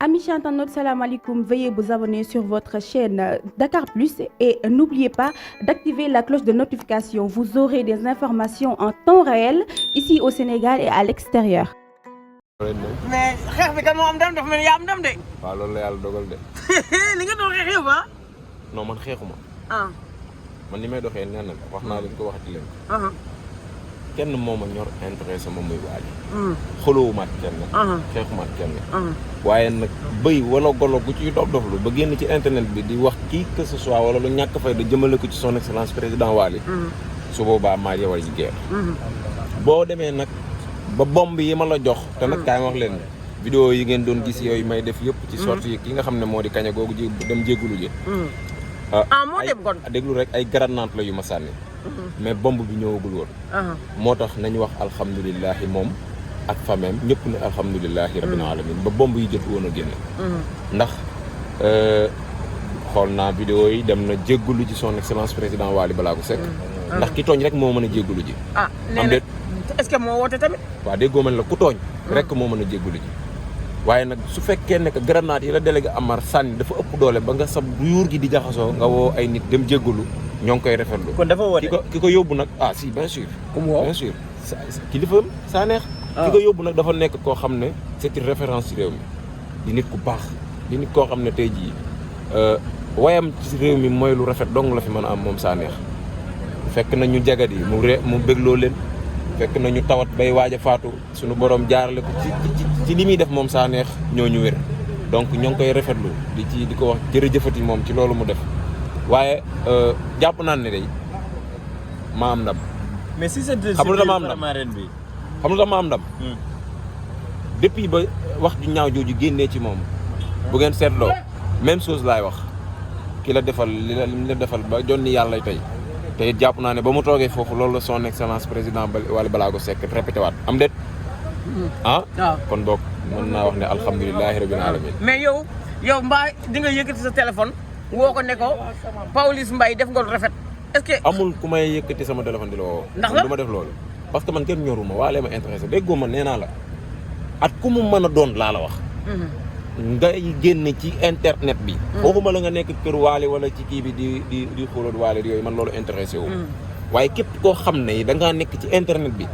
Amis internautes, salam alaikum. Veuillez vous abonner sur votre chaîne Dakar Plus et n'oubliez pas d'activer la cloche de notification. Vous aurez des informations en temps réel ici au Sénégal et à l'extérieur. mais xeex bi kan moo am ndam dafa mel ni yaa am ndam de. waaw loolu la yàlla dogal de. li nga doon xeex yow ah. non man xeexuma. man li may doxee nee na wax naa leen ko waxati leen. kenn moo ma ñor intéressé ma muy Wally. xulóowumaat kenn. xeexumaat kenn. waaye nag bëy wala golo gu ciy dof-doflu ba génn ci internet bi di wax kii que ce soit wala lu ñàkk fay da jëmale ko ci son excellence président Wally. su boobaa maa yewal ji guerre. boo demee nag ba bomb yi ma la jox. te nag kaay wax leen vidéo yi ngeen doon gis yooyu may def yëpp. ci sortie ki nga xam ne moo di kaña googu ji dem jéggulu ji. moo dem kon déglu rek ay grenade la yu ma sànni. mais bomb bi ñëwagul woon. moo tax nañu wax alhamdulilahi moom ak famem ñëpp ne alhamdulilahi rabbil alamin ba bomb yi jot woon a génn. ndax xool naa vidéo yi dem na jéggulu ji son excellence président Wally Ballago Seck. ndax ki tooñ rek moo mën a jéggulu ji. nee na est-ce que moo woote tamit. waaw déggoo man la ku tooñ. rek moo mën a jéggulu ji. waaye nag su fekkee ne que grenade yi la délégué Amar sànni dafa ëpp doole ba nga sab yuur gi di jaxasoo nga woo ay nit dem jéggulu ñoo ngi koy rafetlu. kon dafa woote ki ko yóbbu nag si bien sûr. bien sûr kilifaam saa neex. ki ko yóbbu nag dafa nekk koo xam ne c'est une référence ci réew mi di nit ku baax di nit koo xam ne tey jii wayam ci réew mi mooy lu rafet dong la fi mën a am moom saa neex fekk na ñu jagat yi mu bégloo leen fekk na ñu tawat bay waaj a faatu suñu borom jaarale ko ci li muy def moom saa neex ñoo ñu wér donc ñoo ngi koy rafetlu di ko wax jërëjëfati moom ci loolu mu def waaye jàpp naa ne day ma am ndam. mais si c'est xam nga dama am ndam xam nga dama am ndam. depuis ba wax ju ñaaw jooju génnee ci moom bu ngeen seetloo même chose laay wax ki la defal li la defal ba jonni yàlla tey te it jàpp naa ne ba mu toogee foofu loolu la son excellence président Wally Ballago Seck répété waat am déet. kon boog mën naa wax ne alhamdulilahi rabbil alamin. mais yow mbaa di nga yëkkati sa téléphone woo ko ne ko Pawlish Mbaye def nga lu rafet est-ce que. amul ku may yëkkati sama téléphone di la woo. ndax la du ma def loolu. parce que man kenn ñoruma Wally ma intéressé déggoo ma nee naa la at ku mu mën a doon laa la wax. ngay génne ci internet bi. waxuma la nga nekk kër Wally wala ci kii bi di xoolal Wally yooyu man loolu intéressé wu. waaye képp koo xam ne da ngaa nekk ci internet bi.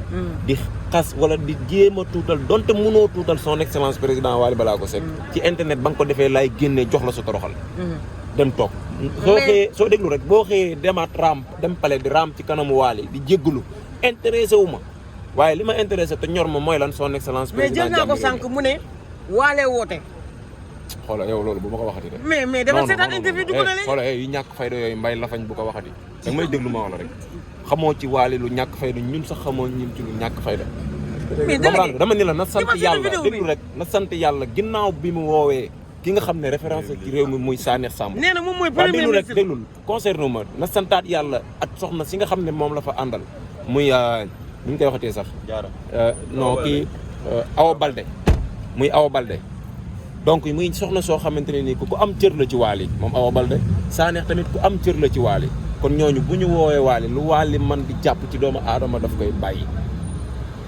di xas wala di jéem a tuutal donte mënoo tuutal son excellence président Wally Ballago Seck. ci internet ba nga ko defee laay génnee jox la sa toroxal. dem toog soo déglu rek boo xëyee demaat raam dem pale di raam ci kanamu Wally di jéggalu intéressé wu ma waaye li ma intéressé te ñor ma mooy lan son excellence président. mais jël naa ko sànq mu ne Wally woote. xoolal yow loolu bu ma ko waxati de. mais dama seetaan interview dugg na léegi. xoolal yu ñàkk fayda yooyu mbay lafañ bu ko waxati. da nga may déglu ma wax la rek xamoo ci Wally lu ñàkk fayda ñun sax xamoo ñun ci lu ñàkk fayda. mais dama ni la na sant yàlla déglu rek na sant yàlla ginnaaw bi mu woowee ki nga xam ne référence ci réew mi muy Sanex Samb. nee na moom mooy premier ministre rek déglul concerne ma na santaat yàlla ak soxna si nga xam ne moom la fa àndal muy nu ñu koy waxatee sax. jaara non kii Awa Balde muy Awa Balde. donc muy soxna soo xamante ne nii ku am cër la ci Wally moom Awa Balde Sanex tamit ku am cër la ci Wally kon ñooñu bu ñu woowee Wally lu Wally man di jàpp ci doomu aadama daf koy bàyyi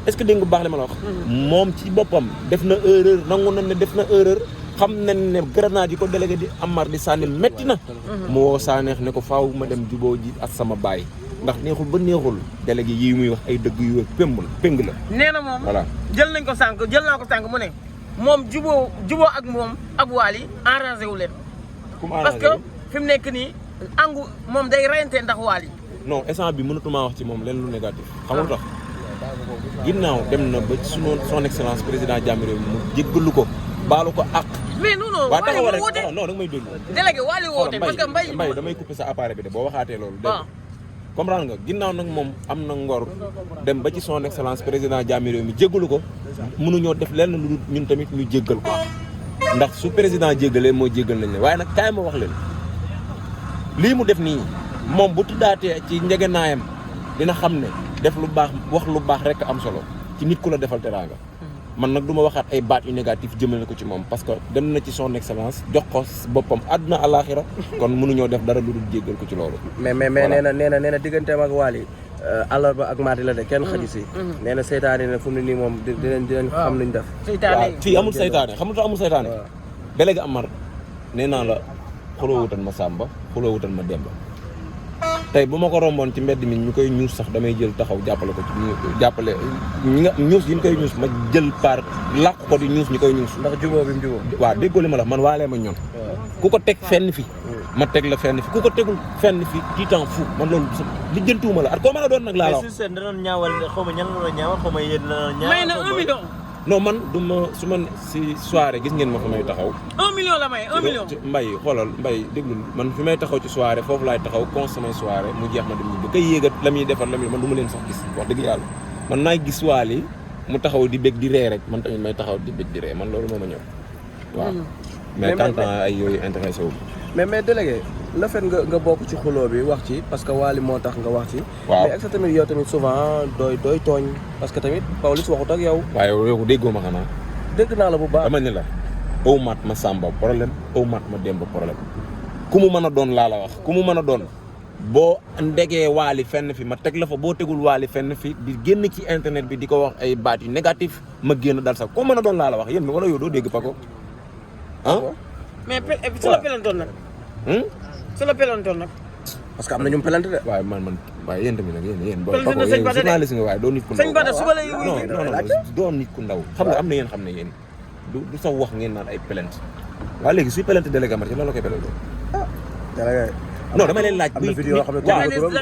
est-ce que dégg nga baax li ma la wax. moom ci boppam def na erreur nangu na ne def na erreur xam nañ ne grenade yi ko délégué di Amar di sànni métti na. mu woo Sanex ne ko faaw ma dem juboo ji ak sama baay ndax neexul ba neexul délégué yi muy wax ay dëgg yu péng la. nee na moom voilà jël naa ko sànq mu ne. moom juboo ak moom ak Wally arrangé wu leen. parce que fi mu nekk nii angu moom day reyante ndax Wally. non instant bi mënatumaa wax ci moom leen lu négatif. xam nga tax ginnaaw dem na ba sunu son excellence président Jammeh réew mi mu jéggalu ko baalu ko àq. mais non Wally moo woote non da nga may déglu. délégué Wally woote parce que Mbaye damay couper sa appareil bi de boo waxaatee loolu. dégg comprendre nga ginnaaw nag moom am na ngor dem ba ci son excellence président Jammeh réew mi jéggalu ko mënuñoo def lenn lu dul ñun tamit ñu jéggal ko ndax su président jéggalee moo jéggal nañ leen waaye nag kaay ma wax leen lii mu def nii moom bu tuddaatee ci njegenaayam dina xam ne def lu baax wax lu baax rek am solo ci nit ku la defal teraanga man nag du ma waxaat ay baat yu négatif jëmale ko ci moom parce que dem na ci son excellence jox ko boppam àdduna àllaaxira kon mënuñoo def dara lu dul jéggal ko ci loolu. mais nee na digganteem ak Wally àllarba ak mardi la de kenn xaju si. nee na seytaane ne fu mu ne nii moom dinañ xam luñ def. seytaane fii amul seytaane xam nga amul seytaane délégué Amar nee naa la xuloo wutal ma Samba xuloo wutal ma Demba tey bu ma ko romboon ci mbedd mi ñu koy ñuus sax damay jël taxaw jàppale ko ci jàppale ñi nga ñuus yi ñu koy ñuus ma jël par làq ko di ñuus ñu koy ñuus. ndax jubóo bi mu jubóo. waaw déggoo li ma la man waalee ma ñoon ku ko teg fenn fi ma teg la fenn fi ku ko tegul fenn fi tiitan fu man loolu lijjantuwuma la at koo mën a doon nag laa la wax. mais si seen danoon ñaawal xaw ma ñan la doon ñaawal xaw ma yéen la doon ñaawal. may na 1 million. non man du ma su ma si soirée gis ngeen ma fa may taxaw. 1 million la may 1 million. mbay xoolal mbay déglul man fi may taxaw ci soirée foofu laay taxaw consommé soirée mu jeex ma dem ñu kay yéegat la muy defar la muy man du ma leen sax gis wax dëgg yàlla man naay gis waali mu taxaw di bég di ree rek man tamit may taxaw di bég di ree man loolu moo ma ñëw waaw. mais tant ay yooyu intéressé wu mais délégué le fait nga bokk ci xuloo bi wax ci parce que Wally moo tax nga wax ci. waaw mais est-ce que tamit yow tamit souvent dooy tooñ parce que tamit Pawlish waxut ak yow. waaye yow déggoo ma xanaa. dégg naa la bu baax. dama ne la aw maat ma Samba problème aw maat ma Demba problème ku mu mën a doon laa la wax ku mu mën a doon boo ndegee Wally fenn fi ma teg la fa boo tegul Wally fenn fi di génn ci internet bi di ko wax ay baat yu négatif ma génn dal sax ku mën a doon laa la wax yéen mi wala yow doo dégg pa ko ah. mais su la pelantoon nag. su la pelantoon nag. parce que am na ñu pelante de. waaye man waaye yéen tamit nag yéen booy pelante na sëñ Bada de journaliste nga waaye doo nit ku ndaw sëñ Bada suba lay non doo nit ku ndaw xam nga am na yéen xam ne yéen du sax wax ngeen naan ay pelante waaye léegi suy pelante délégué Amar ci loolu la koy pelante délégué. non dama leen laaj am na vidéo yoo xam ne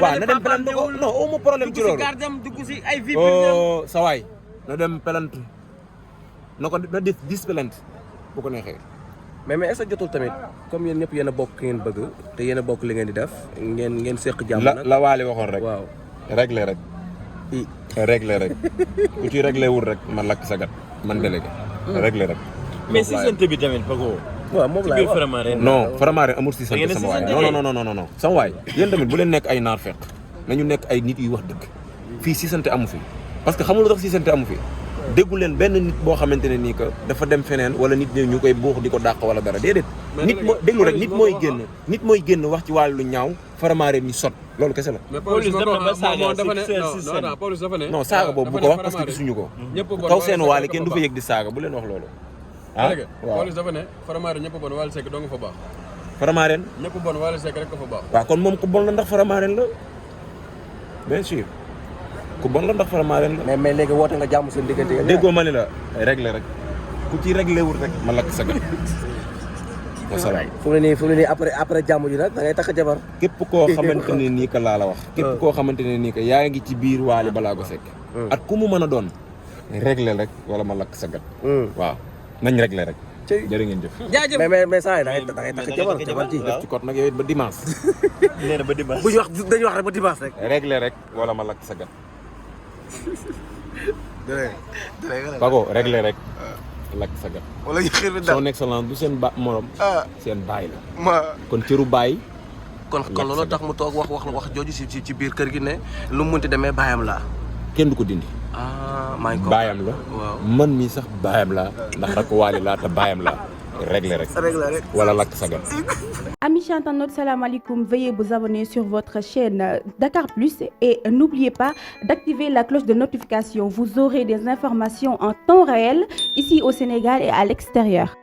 waaw na dem pelante ko non amu problème ci loolu dugg si ay vie sa waay na dem pelante na ko na def 10 pelante bu ko neexee mais est-ce que jotul tamit comme yéen ñëpp yéen a bokk ngeen bëgg te yéen a bokk li ngeen di def ngeen seq jàmm nag la Wally waxoon rek waaw réglé rek réglé rek ku ci réglé wul rek ma lakk sagat man délégué réglé rek mais si seen bi tamit Pago. waaw moom laay wax non Faramareen amul si sant sama waay non sama waay yéen tamit bu leen nekk ay naar fekk nañu nekk ay nit yuy wax dëgg fii si sant amu fi parce que xamul lu tax si sant amu fi déggu leen benn nit boo xamante ne nii que dafa dem feneen wala nit ñi ñu koy buux di ko dàq wala dara déedéet nit moo déglu rek nit mooy génn wax ci wàllu ñaaw Faramareen ñu sot loolu kese la. mais Pawlish dafa ne non saaga boobu bu ko wax parce que gisuñu ko kaw seen waale kenn du fa yëg di saaga bu leen wax loolu ah waaw Pawlish dafa ne Faramareen ñëpp bon Wally Seck doo nga fa baax. Faramareen ñëpp bon Wally Seck rek ko fa baax. waaw kon moom ku bon la ndax Faramareen la bien sûr ku bon la ndax Faramareen la. mais léegi woote nga jàmm seen diggante yéen déggoo ma ne la réglé rek ku ci réglé wul rek ma lakk sa gat. wasalaam. fu mu ne nii après jàmm ji nag da ngay takk jabar. képp koo xamante ne nii que laa la wax. képp koo xamante ne nii que yaa ngi ci biir Wally Ballago Seck. at ku mu mën a doon réglé rek wala ma lakk sa gat. waaw nañ réglé rek. jërë ngeen jëf. jaajëf mais saa yi da ngay takk jabar ji. def ci code nag yow it ba dimanche. nee na ba dimanche. bu ñu wax dañuy wax rek ba dimanche rek. réglé rek wala ma lakk sa gat. Pago réglé rek lakk sa gat. wala ñu xir bi daal son excellence du seen morom. seen baay la. ma kon cëru baay. kon loolu tax mu toog wax jooju ci biir kër gi ne lu mu munti demee baayam laa. kenn du ko dindi. maa ngi ko baayam la. waaw man mii sax baayam laa ndax rek Wally laa te baayam laa réglé rek. wala lakk sa gat. Amis internautes, salam alaikum. Veuillez vous abonner sur votre chaîne Dakar Plus et n'oubliez pas d'activer la cloche de notification. Vous aurez des informations en temps réel ici au Sénégal et à l'extérieur.